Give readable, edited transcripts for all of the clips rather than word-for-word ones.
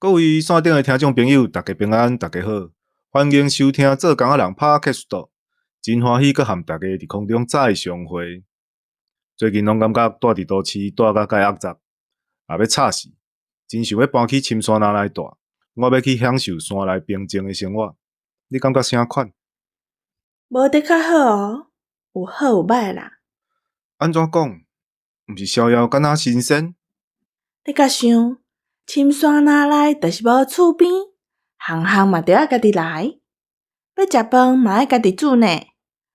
各位線頂的聽眾朋友，大家平安，大家好，歡迎收聽做工仔人 Podcast，真歡喜閣和大家佇空中再相會。最近攏感覺蹛佇都市蹛甲蓋壓雜，也欲吵死，真想欲搬去深山林內蹛，我欲去享受山內平靜的生活。你感覺啥款？無得較好哦，有好有歹啦。按怎講？毋是逍遙敢若神仙？你閣想，深山林內就是無厝邊，項項嘛著愛家己來，欲食飯嘛愛家己煮呢。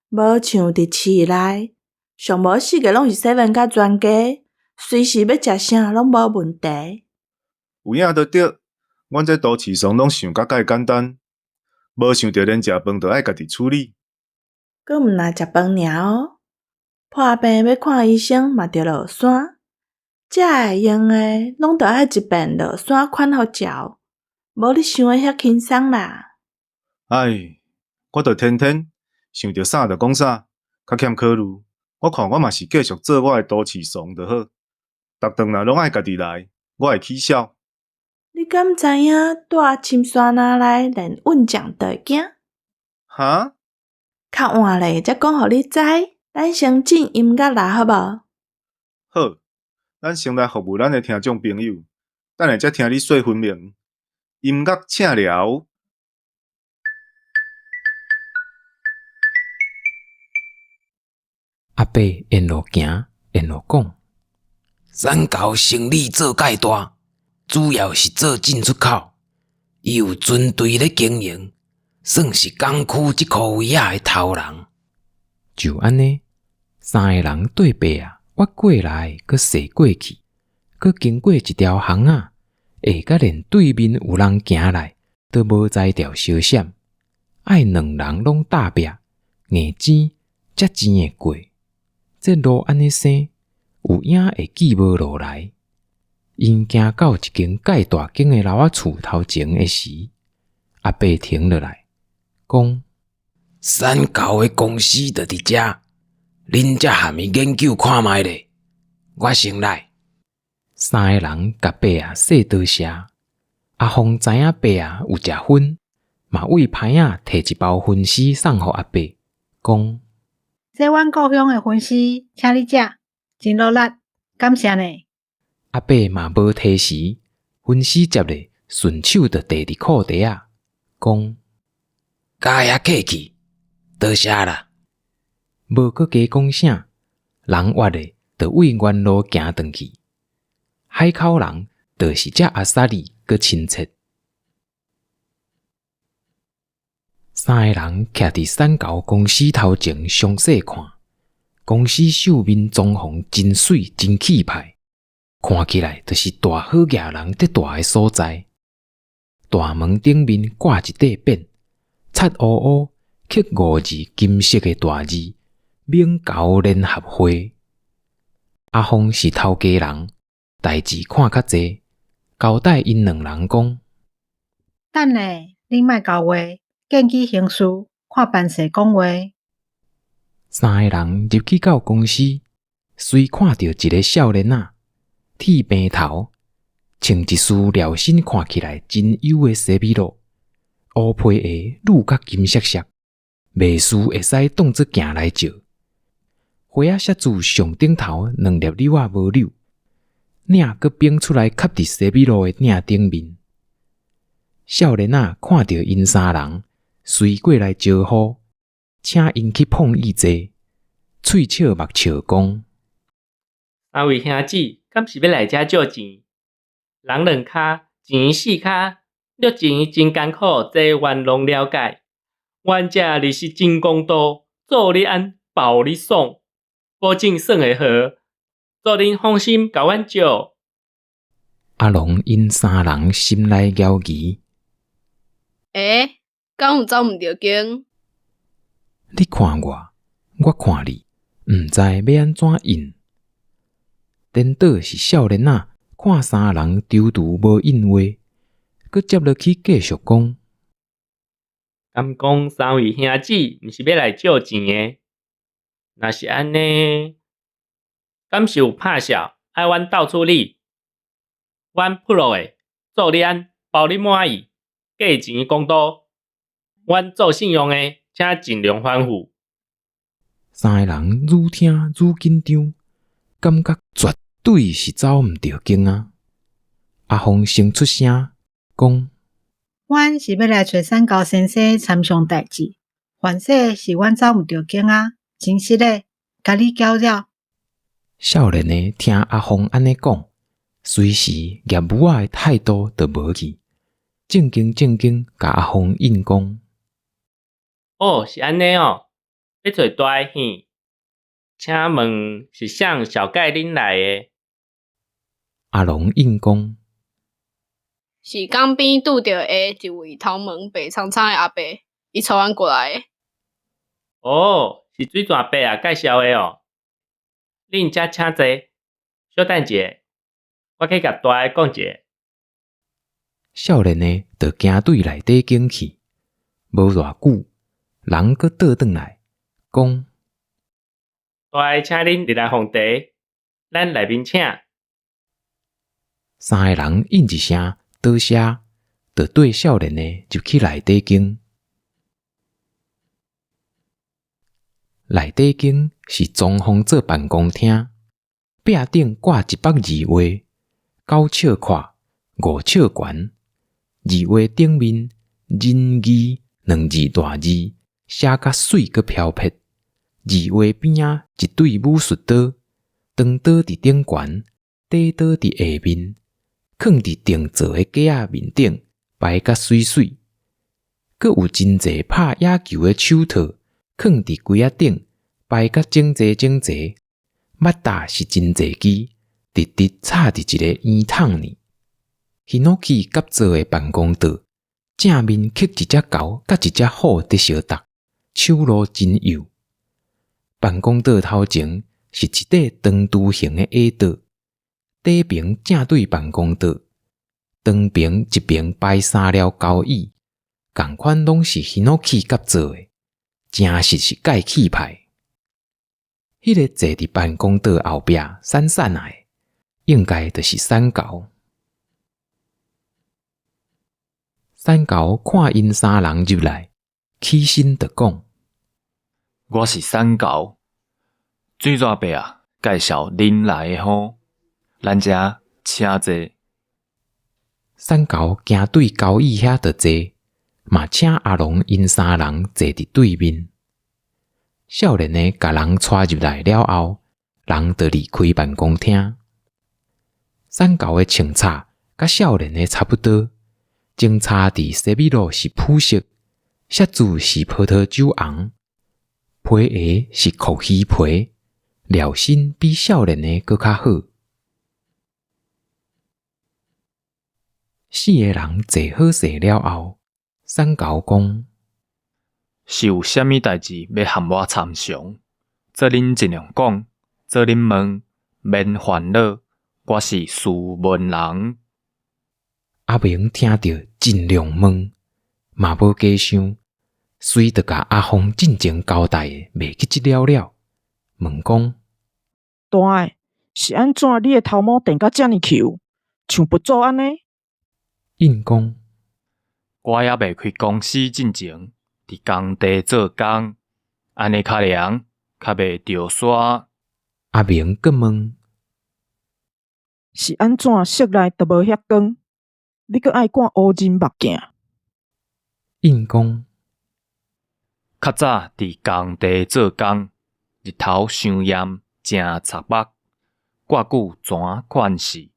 無像佇市內，上無四个攏是 seven 佮全家，隨時欲食啥攏無問題。有影就對，阮這都市倯攏想甲蓋簡單，無想著連食飯都愛家己處理。閣毋若食飯爾哦，破病欲看醫生嘛著落山，食的用的攏著愛一遍落山款予照，無你想的遐輕鬆啦。唉，我著天天想著啥就講啥，較欠考慮。我看我嘛是繼續做我的都市倯就好，逐頓若攏愛家己來，我會起痟。你敢知影蹛深山林內連運將都會驚？哈？較晚咧才講予你知。咱先進音樂啦，好無？好，咱先來服務咱的聽眾朋友，等下才聽你說分明。音樂請聊。阿伯沿路行，沿路講。三猴生意做蓋大，主要是做進出口。伊有船隊咧經營，算是港區這箍位仔的頭人。就按呢，三个人綴白仔越過來，閣踅過去，閣經過一條巷仔，下甲連對面有人行來，都無才調相閃，愛兩人攏搭壁，硬糋才糋會過。這路按呢生，有影會記無落來。𪜶行到一間蓋大間的樓仔厝頭前的時，阿伯停落來，講：三猴的公司就佇遮，恁才和伊研究看覓咧。我先來。三个人共伯仔說多謝。阿鳳知影伯仔有食薰，嘛為歹仔提一包薰絲送予阿伯，講：這阮故鄉的薰絲，請你食，真落力，感謝呢。阿伯嘛無提時，薰絲接咧，順手就遞佇褲袋仔，講：共遐客氣，多謝啦。無閣加講啥，人越咧就為原路行轉去。海口人就是遮阿薩利閣親切。三个人徛佇三猴公司頭前，詳細看，公司秀面裝潢真媠真氣派，看起來就是大好額人佇蹛的所在。大門頂面掛一塊匾，漆烏烏刻五字金色的大字“免猴聯合會”。阿鳳是頭家人，代誌看較濟，交代𪜶兩人講：等下，恁莫交話，見機行事，看辦勢講話。三个人入去到公司，隨看著一个少年仔，剃平頭，穿一束料身看起來真幼的西米露，烏皮鞋攄甲金閃閃，袂輸會使當做鏡來照。花仔寫字上頂頭兩粒紐仔無紐，領閣反出來崁佇西米露的領頂面。少年仔看著𪜶三人，隨過來招呼，請𪜶去碰椅坐，喙笑目笑講：三位兄姊，敢是欲來遮借錢？人兩跤，錢四跤，掠錢真艱苦，這阮攏了解。阮遮利息真公道，做你按，保你爽，保證算會好，做恁放心共阮借。阿龍𪜶三人心內猶疑。欸，敢有走毋著間？你看我，我看你，毋知欲按怎應。顛倒是少年仔看三人躊躇無應話，閣接落去繼續講。敢講三位兄姊毋是欲來借錢的？若是按呢，敢是有拍數愛阮鬥處理？阮噗落的，做你按，包恁滿意，價錢公道。阮做信用的，請盡量吩咐。三个人愈聽愈緊張，感覺絕對是走毋著間啊！阿鳳先出聲講：阮是欲來揣瘦猴先生參詳代誌，凡勢是阮走毋著間啊，真失禮，共你攪擾。少年的聽阿鳳按呢講，隨時攑舞仔的態度就無去，正經正經共阿鳳應講：哦，是按呢哦，欲揣大的嘿？請問是誰紹介恁來的？阿龍應講：是江邊拄著的一位頭毛白蒼蒼的阿伯，伊帶阮過來的。哦，是水泉伯仔介紹的哦。恁遮請坐，小等一下，我去共大的講一下。少年的就行對內底間去，無偌久，人閣倒轉來，講：大的請恁入來奉茶，咱內面請。三个人應一聲多謝，就綴少年的入去內底間。內底間是裝潢做辦公廳，壁頂掛一幅字畫，九尺闊，五尺懸。字畫頂面“仁義”兩字大字寫甲媠閣飄撇。字畫邊仔一對武術刀，長刀佇頂懸，短刀佇下面，囥佇定做的架仔面頂，擺甲媠媠。閣有真濟拍野球的手套，囥佇櫃仔頂，擺甲整齊整齊。馬達是真濟支，直直插佇一个圓筒裡。ヒノキ甲做的辦公桌，正面刻一隻猴佮一隻虎佇相鬥，手路真幼。辦公桌頭前是一塊長柱形的矮桌，底爿正對辦公桌，長爿一邊擺三粒交椅，仝款攏是ヒノキ甲做的，誠實是蓋氣派。彼个坐佇辦公桌後壁瘦瘦仔的，應該就是瘦猴。瘦猴看𪜶三人入來，起身就講：我是瘦猴，水蛇伯仔介紹恁來的吼，咱遮請坐。瘦猴行對交椅遐就坐，嘛請阿龍𪜶三人坐佇對面。少年的共人帶入來了後，人就離開辦公廳。瘦猴的穿插佮少年的差不多，前叉佇西米露是普色，靴子是葡萄酒紅，皮鞋是蛞蝓皮，料身比少年的閣較好。四个人坐好勢了後，瘦猴講：是有啥物代誌欲和我參詳？做恁盡量講，做恁問，免煩惱，我是斯文人。阿明聽著盡量問，嘛無加想，隨就共阿鳳進前交代的袂記這了了，問講：大的，是按怎你的頭毛電甲遮爾球，像佛祖按呢？應講：我猶未開公司進前，佇工地做工，按呢較涼，較袂著沙。阿明閣問：是按怎室內都無遐光？你閣愛掛烏人目鏡？應講：較早佇工地做工，日頭傷炎，誠灼目，掛久全款勢。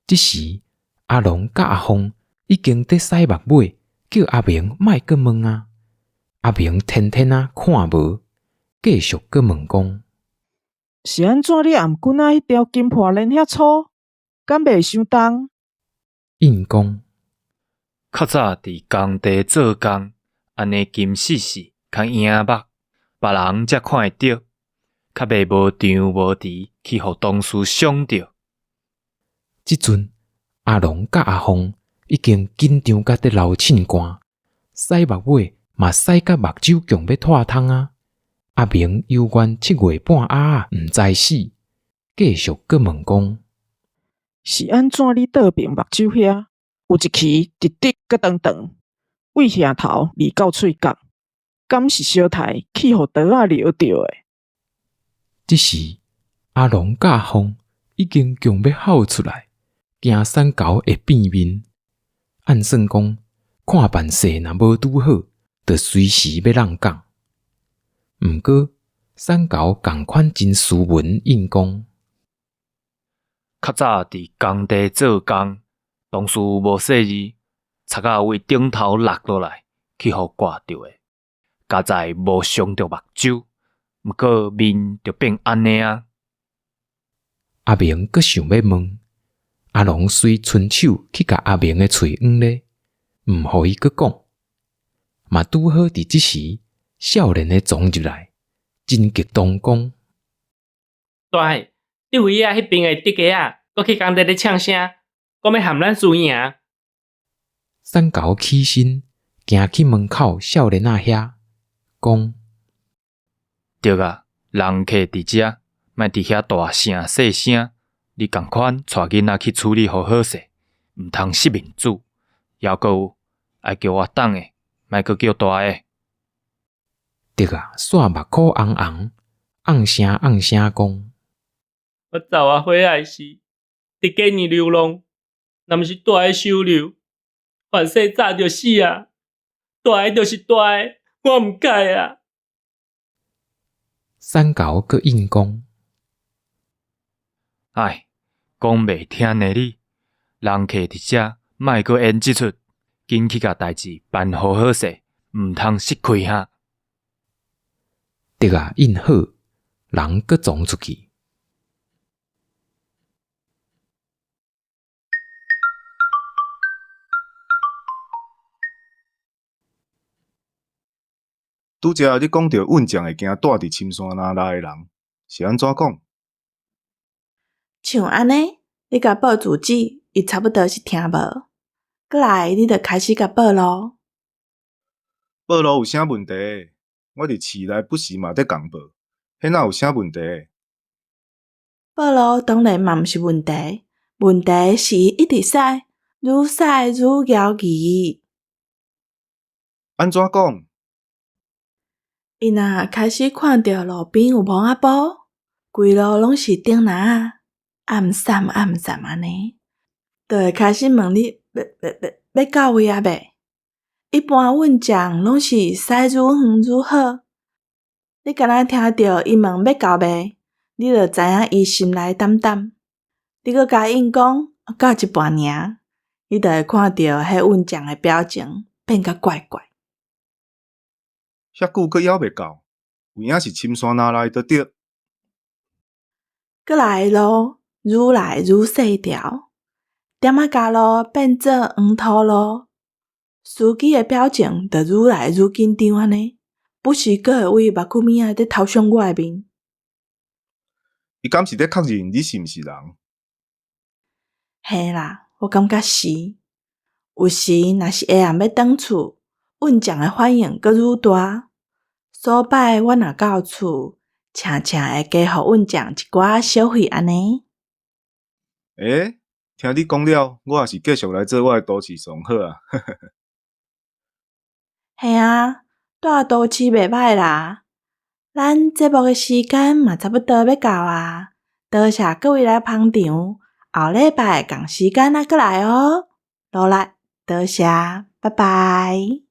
這時，阿龍佮阿鳳已經佇駛目尾，叫阿明莫閣問啊。阿明天天仔看無，繼續閣問講：是按怎你頷頸仔彼條金破鏈遐粗，敢袂傷重？應講：較早佇工地做工，按呢金絲絲較影目，別人才看會著，較袂無張無遲去予同事傷著。這陣阿龍佮阿鳳已經緊張甲佇流凊汗，駛目尾嘛駛甲目睭強欲脫窗啊！阿明猶原七月半鴨仔毋知死，繼續閣問講：是按怎你倒爿目睭遐，有一期直直閣長長，對額頭離到喙角，敢是相刣去予刀仔撩著的？這時，阿龍佮阿鳳已經強欲吼出來，驚瘦猴會變面。按算講，看辦勢若無拄好，就隨時欲挵摃。毋過，瘦猴仝款真斯文應講：較早佇工地做工，同事無細膩，賊仔對頂頭落落來，去予割著的，佳哉無傷著目睭，毋過面就變按呢啊。阿明閣想欲問，阿龍隨伸手去共阿明的喙掩咧，毋予伊閣講。嘛拄好佇這時，少年的傱入來，真激動講：大漢，對位仔彼爿的竹雞仔，閣去工地咧嗆聲，講欲譀咱輸贏。瘦猴起身，行去門口少年仔遐，講：對啊，人客佇遮，莫佇遐大聲細聲，你仝款帶囡仔去處理予好勢，毋通失面子。猶閣有，愛叫我等的，莫閣叫大的。竹仔煞目箍紅紅，甕聲甕聲講：我走啊回來時，佇建義流浪，若毋是大的收留，凡勢早就死啊！大的就是大的，我毋改啊！瘦猴閣應講：唉，講袂聽呢你，人客佇遮，莫閣演這齣，緊去共代誌辦好好勢，毋通失氣哈。竹仔應好，人閣傱出去。拄才你講著運將會驚蹛佇深山林內的人，是按怎講？像按呢，你共報住址，伊差不多是聽無。過來，你就開始共報路。報路有啥問題？我佇市內不時嘛咧仝報，彼哪有啥問題？報路當然嘛毋是問題，問題是伊一直駛，愈駛愈搖疑。按怎講？伊若開始看著路邊有墓仔埔，規路攏是燈籃仔，暗閃暗閃按呢，就會開始問你欲欲欲欲到位啊未？一般運將攏是駛愈遠愈好。你敢若聽著伊問欲到未，你就知影伊心內膽膽。你閣共應講到一半爾，你就會看著彼運將的表情變甲怪怪。遐久閣猶未到，有影是深山林內就對。過來路愈來愈細條，店仔跤路變做黃土路，司機的表情就愈來愈緊張按呢，不時閣會對目睭物仔咧偷睏我的面。伊敢是咧確認你是毋是人？嘿啦，我感覺是。有時若是下暗欲轉厝，運將的反應閣愈大。所擺我若到厝，常常會加予運將一寡小費按呢。欸，聽你講了，我也是繼續來做我的都市上好啊。嘿啊，蹛都市袂䆀啦。咱節目的時間嘛差不多欲到啊，多謝各位來捧場，後禮拜仝時間仔閣來哦。努力，多謝，拜拜。